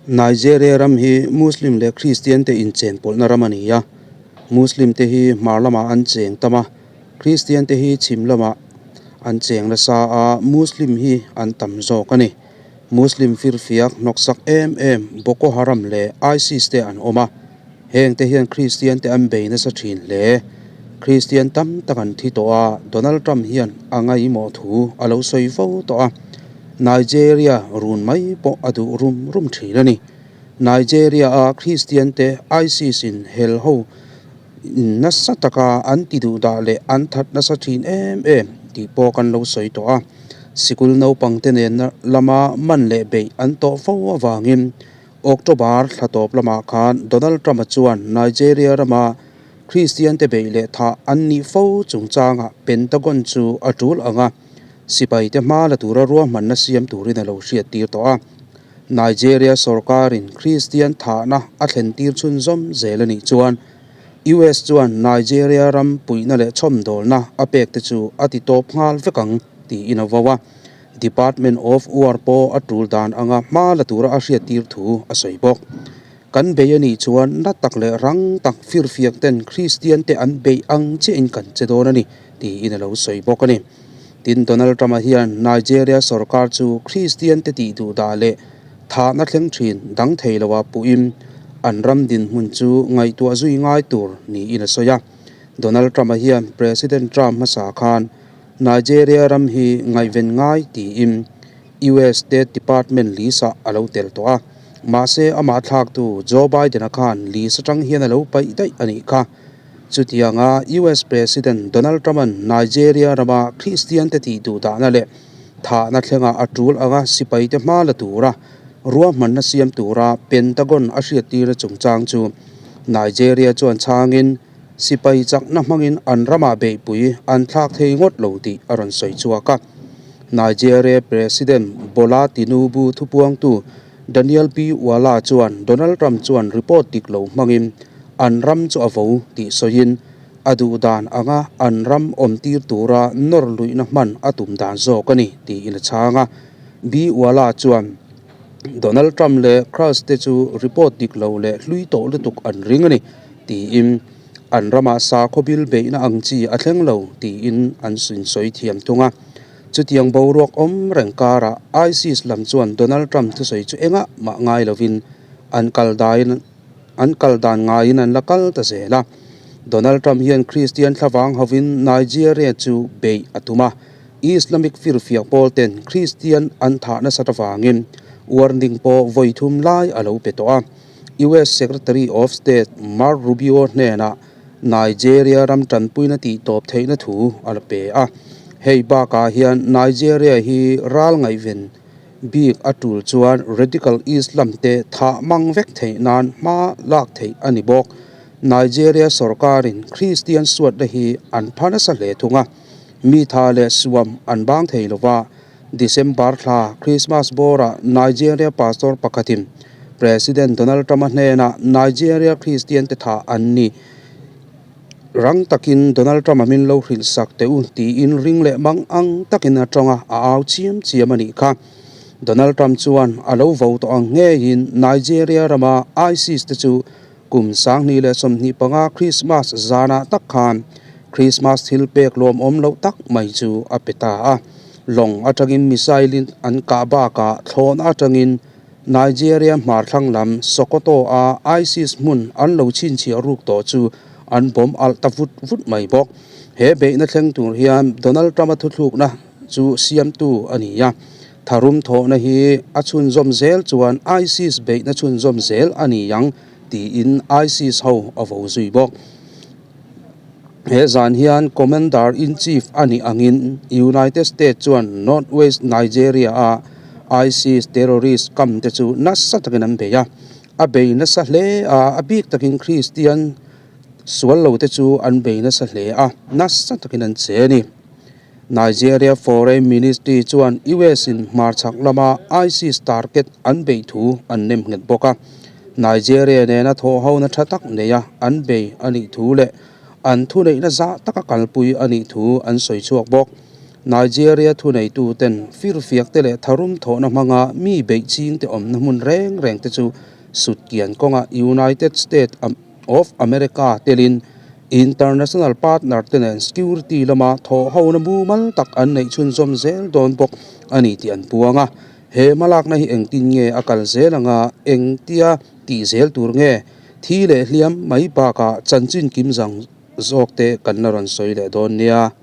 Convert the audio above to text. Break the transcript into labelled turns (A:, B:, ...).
A: Nigeria ram hi Muslim leh Kristian te inchenpawlhna ram a ni a, Muslim te hi hmar lamah an cheng tam a, Kristian te hi chhim lamah an cheng nasa a, Muslim hi an tam zawk a ni. Muslim firfiak hnawksak em em Boko Haram leh ISIS te an awm a, heng te hian Kristian te an bei nasa thin hle. Kristian tam tak an thi tawh a, Donald Trump hian a ngaihmawh thu a lo sawi fo tawh a, Nigeria run mai pawh a duh rum rum thin a ni. Nigeria a Kristian te ISIS in hel ho in nasa taka an ti duh dah leh an that nasa thin em em tih pawh kan lo sawi tawh a. Sikul naupangte nen lama man leh beih an tawh fo avangin October thla tawp lamah khan Donald Trump-a chuan Nigeria rama Kristiante beih leh thah an nih fo chungchangah Pentagon chu a tul ang a, sipaite hma la tura ruahmanna siam turin a lo hriattir tawh a. Nigeria sorkarin Kristian thahna a thlentir chhunzawm zel a nih chuan US chuan Nigeria ram puihna leh chhawmdawlna a pek te chu a ti tawp nghal vek ang tiin a vo a. Department of War pawh a tul dan anga hma la tura a hriattir thu a sawi bawk. Kan bei a nih chuan na tak leh rang tak firfiak ten Kristian te an beih ang chiahin kan che dawn a ni tiin a lo sawi bawk a ni. Tin, Donald Trump-a hian Nigeria sorkar chu Kristian te tih duh dah leh thahna thleng thin dang thei loa puhin an ram dinhmun chu ngaihtuah zui ngai tur niin a sawi a. Donald Trump-a hian President Trump hmasa khan Nigeria ram hi ngaihven ngai tiin US State Department list-ah a lo tel tawh a. Mahse, amah thlaktu Joe Biden-a khan list atang hian a lo paih daih a nih kha. Chutianga US President Donald Trump-a'n Nigeria rama Kristiante tih duhdahna leh thahna thlenga a tul anga sipaite hma la tura ruahmanna siam tura Pentagon a hriattirna chungchang chu Nigeria chuan chhangin sipai chakna hmangin an ramah beihpui an thlak thei ngawt lo tih a rawn sawi chhuak a. Nigeria President Bola Tinubu thupuangtu Daniel P. Wala chuan Donald Trump chuan report dik lo hmangin an ram chu a vo tih sawiin a duh dan anga an ram awmtir tura nawr luihna hman a tum dan zawk a ni tiin a chhang a. B. Wala chuan Donald Trump leh Cruz te chu report dik lo leh hlui tawh lutuk an ring a ni tiin an ramah sakhaw bil beihna ang chi a thleng lo tiin an insawi thiam thung a. Chutiang boruak awm reng karah ISIS lam chuan Donald Trump thusawi chu engah mah ngai lovin an kal daiin an kal dan ngaiin an la kal ta zel a. Donald Trump hian Kristian thlavang hovin Nigeria chu beih a tum a, Islamic firfiak pawl ten Kristian an thah nasat avangin warning pawh vawi thum lai a lo pe tawh a. US Secretary of State Mark Rubio hnenah Nigeria ram tanpuina tih tawp theihna thu a la pe a. Hei bakah hian Nigeria hi ral ngaihven bik a tul chuan radical Islam te thah mang vek theih nan hma lak theih a ni bawk. Nigeria sorkarin Kristian suatna hi an pha nasa hle thung a, mi tha leh suam an bang thei lo va. December thla Christmas bawrah Nigeria pastor pakhatin President Donald Trump-a hnenah Nigeria Kristian te thah an ni. Rang takin Donald Trump-a min lo hrilh sak teh u tiin ring leh mang ang takin a tawng a, a au chiam chiam a nih kha. Donald Trump chuan a lo vo tawh ang ngeiin Nigeria rama ISIS te chu Kum 2025 Krismas zanah tak khan Krismas thil pek lawmawm loh tak mai chu a pe ta a. Lawng atangin missile in an kah bakah thlawn atangin Nigeria hmarthlang lam Sokoto a ISIS hmun an lo chhinchhiah ruk tawh chu an bomb alh ta vut vut mai bawk. He beihna thleng tur hian Donald Trump-a thuthlukna chu siamtu a ni a. Tharum thawhna hi a chhunzawm zel chuan ISIS beihna chhunzawm zel a ni ang tiin ISIS ho a vo zui bawk. He zan hian Commander in Chief a nih angin United States chuan North West Nigeria a ISIS terrorist kam te chu nasa takin an bei a. A bei nasa hle a, a bik takin Kristian sual lo te chu an bei nasa hle a, nasa takin an che a ni. Nigeria Foreign Ministry chuan US in hmarchhak lama ISIS target an beih thu an nem nghet bawk a. Nigeria nena thawhhona tha tak neia an bei a nih thu leh an thuneihna zah taka kalpui a nih thu an sawi chhuak bawk. Nigeria thuneituten firfiak te leh tharum thawhna hmanga mi beih ching te awmna hmun reng reng te chu sutkian kawnga United States of America telin International partner te nen security lama thawhhona mumal tak an neih chhunzawm zel dawn bawk a ni tih an puang a. He hmalakna hi engtin nge a kal zel anga engtia tih zel tur nge thi leh hliam mai bakah chanchin kim zang zawk te kan la rawn sawi leh dawn nia.